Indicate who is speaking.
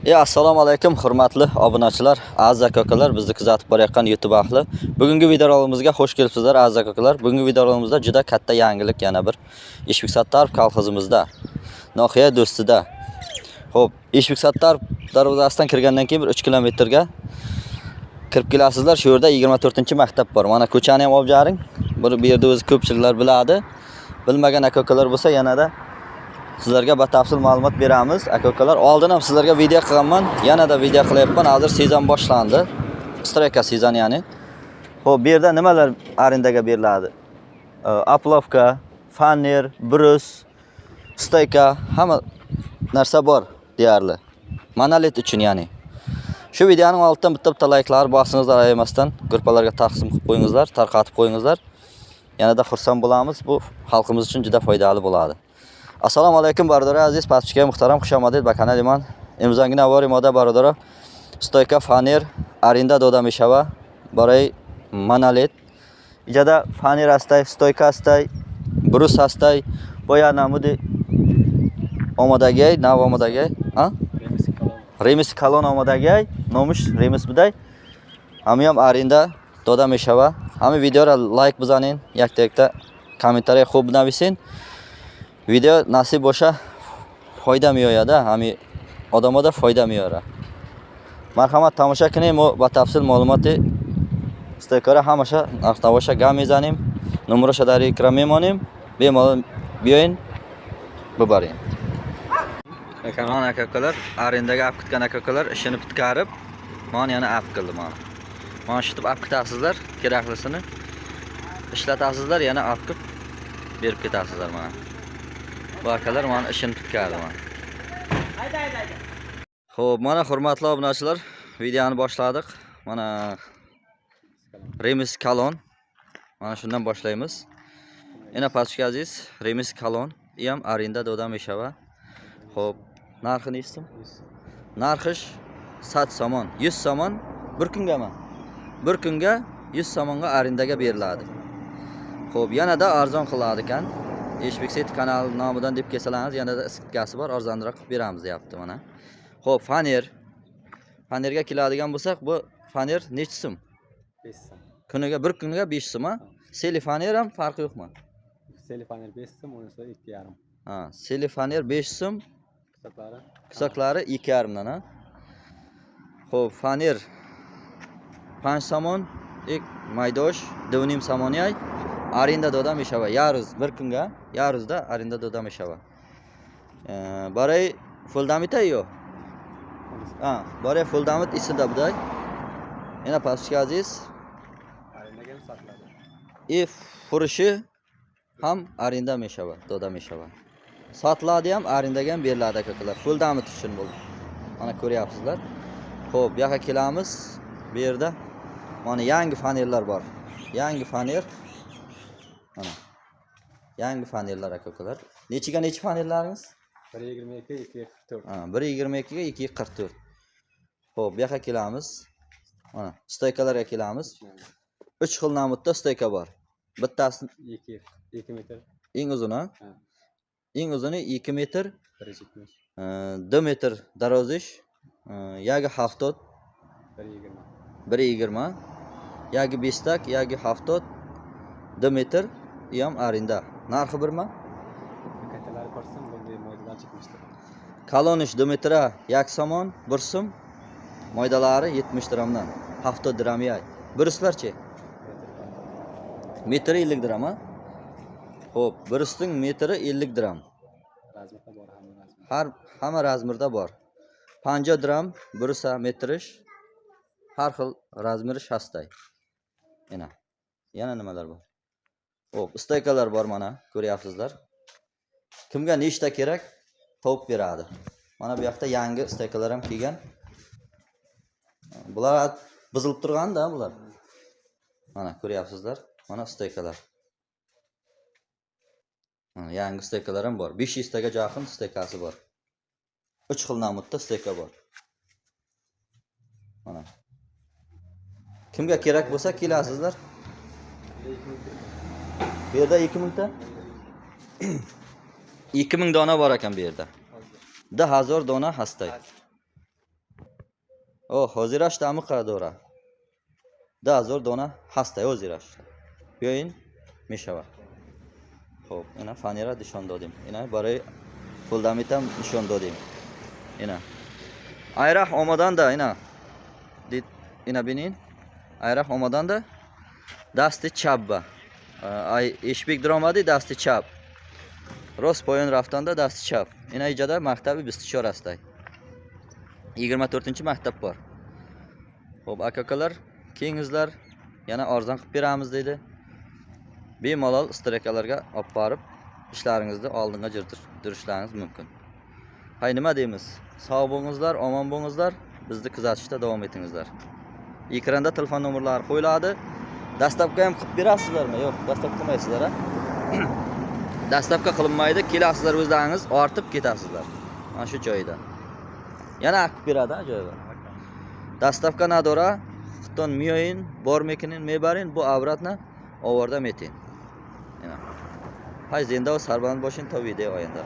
Speaker 1: Assalomu alaykum, hurmatli obunachilar, aziz aka-ukalar, bizni kuzatib borayotgan YouTube ahli. Bugungi videolarimizga xush kelibsizlar, aziz aka-ukalar. Bugungi videolarimizda juda katta yangilik, yana bir Eshbek Sattarov kolxozimizda, nohiya do'stida. Xo'p, Eshbek Sattarov darvozasidan kirgandan keyin bir 3 kilometrga kirib kelasizlar. Shu yerda 24-maktab bor. Mana ko'chani ham olib jaring. Bu yerda o'zi ko'pchiliklar biladi. Bilmagan aka-ukalar bo'lsa, yanada sizlarga batafsil ma'lumot beramiz. Aka-ukalar, oldin ham sizlarga video qilganman, yanada video qilyapman. Hozir sezon boshlandi. Стройка sezon ya'ni. Xo'p, bu yerda nimalar arendaga beriladi? Опалубка, faner, брус, стойка, hamma narsa bor deyarli. Monolit uchun ya'ni. Shu videoning oltidan bitta-bitta layklar bosingizlar, ayamasdan gruppalarga taqsim qilib qo'yingizlar, tarqatib qo'yingizlar. Yanada xursand bo'lamiz. Bu xalqimiz uchun juda foydali bo'ladi. Assalomu alaykum, бародари азиз, подписчики муҳтарам, хуш омадед ба канали ман. Имрӯзанги навори мода, бародаро, стойка, фанер аренда дода мешава барои монолит. Иҷада фанер ҳастай, стойка ҳастай, брус ҳастай, бо як намуди омодагиай, нав омодагиай, а? Ремиси калон омодагиай, номиш ремис будай. Ҳамиам аренда дода мешава. Ҳами видеоро лайк бизанин, якта якта комментария хуб бинависин. Видео насиб боша, фойда меояд, ҳами одамода фойда меорад. Марҳамат, тамоша кунем, мо ба тафсил маълумоти стойкара ҳамаша нархнавоша гап мезанем, номероша дар экран мемонем, бемалол биёин, бибарем. Mana, aka-ukalar, arendaga olib ketgan aka-ukalar ishini bitkarib, mana yana olib keldi mana. Mana shu olib ketasizlar, keraklisini ishlatasizlar, yana olib kelib berib ketasizlar mana. Bu akalar mana ishini bitkardi mana. Xo'p, mana, hurmatli obunachilar, videoni boshladik. Mana Remis Kalon. Mana shundan boshlaymiz. Ина, подписчики aziz, Remis Kalon ham arenda дода мешава. Xo'p, narxi nechi so'm? Narxi 100 somon, 100 somon bir kungami? Bir kunga 100 somonga arendaga beriladi. Xo'p, yanada arzon qiladi ekan. Eshbek Set kanali nomidan deb kelsalaringiz, yanada скидка si bor, arzonroq qilib beramiz deyapti mana. Xo'p, faner. Fanerga keladigan bo'lsak, bu faner nechi so'm?
Speaker 2: 5 so'm.
Speaker 1: Kuniga, bir kunga 5 so'm, ha? Seli faner ham farqi yo'qmi?
Speaker 2: Selifaner 5 so'm, unisi 2,5.
Speaker 1: Ha, seli faner 5 so'm,
Speaker 2: Кусок lari
Speaker 1: кусок lari 2,5 dan, ha? Xo'p, faner 5 somon, ik maydosh 2.5 somoniy аренда дода мешава. Як рӯз, bir kunga, як рӯзда аренда дода мешава. Барои фундамента ё? Ha, барои фундамент isida buday. Yana, подписчики aziz,
Speaker 2: arendaga ham sotiladi.
Speaker 1: И furushi ham arenda mешава, дода мешава. Sotiladi ham, arendaga ham beriladi, akalar. Фундамент uchun bu. Mana ko'ryapsizlar. Xo'p, bu yoqqa kelamiz. Bu yerda mana yangi fanerlar bor. Yangi faner. Mana. Yangi fanerlar, akalar. Nechiga nechi fanerlaringiz?
Speaker 2: 1.22, 2.44.
Speaker 1: Ha, 1.22 ga 2.44. Xo'p, bu yoqqa kelamiz. Mana, стойка larga kelamiz. 3 xil namudda стойка bor. Bittasi
Speaker 2: 2 2 metr.
Speaker 1: Eng uzuni,
Speaker 2: Ha.
Speaker 1: Eng uzuni 2 metr,
Speaker 2: 1.70.
Speaker 1: 2 metr darozish, yagi 70.
Speaker 2: 1.20.
Speaker 1: 1.20, yagi bestak, yagi 70, 2 metr, u ham arenda. Narxi birmi?
Speaker 2: Kattalari 1 so'm, bunday moydalar 70 lira.
Speaker 1: Kalonish 2 metra 1 somon, 1 so'm, moydalari 70 dirhamdan, 70 dirham yay. Брус larchi? Metri 50 dirham, ha? Xo'p, брус ning metri 50 dirham.
Speaker 2: Размер da bor, hamma размер.
Speaker 1: Har hamma размер da bor. 50 dirham бруса metrish, har xil размер i shastay. Yana. Yana nimalar bor? Xo'p, стойка lar bor, mana, ko'ryapsizlar. Kimga nechta kerak, topib beradi. Mana bu yoqda yangi стойка lar ham kelgan. Bular buzilib turganda bular. Mana ko'ryapsizlar. Mana стойка lar. Mana yangi стойка lar ham bor. 500 taga yaqin стойка si bor. 3 xil namudda стойка bor. Mana. Kimga kerak bo'lsa, kelasizlar. Bu yerda 2000 ta? 2000 dona bor ekan bu yerda. 2000 dona hastay. О, ҳозираш дамиқа дора. 10,000 дона ҳастай ҳозираш. Биёин, мешавад. Хоб, ина фанера нишон додем. Ина барои фундаментам нишон додем. Ина. Айраҳ омаданда ина. Дид, ина бинин. Айраҳ омаданда дасти чапба. Ай Ешбек даромадӣ, дасти чап. Рост поён рафтанда дасти чап. Ина иҷода мактаби 24 ҳастай. 24-maktab bor. Xo'p, aka-ukalar, kelingizlar, yana arzon qilib beramiz deydi. Bemalol стройка larga olib borib, ishlaringizni oldinga jurtirishlaringiz mumkin. Hay, nima deymiz? Sog' bo'lingizlar, omon bo'lingizlar. Bizni kuzatishda davom etingizlar. Ekranda telefon nomerlari qo'yiladi. Доставка ham qilib berasizlarmi? Yo'q, доставка qilmaysizlar, a? Доставка qilinmaydi, kelasizlar o'zlaringiz, ortib ketasizlar. Mana shu joyda. Yana qilib beradi, ha, joyda. Доставка надора, худтон миёин, бор мекунин, мебарин, бо обратно оварда метин. Ина. Hay, зинда ва сарбаланд бошин то видеои оянда.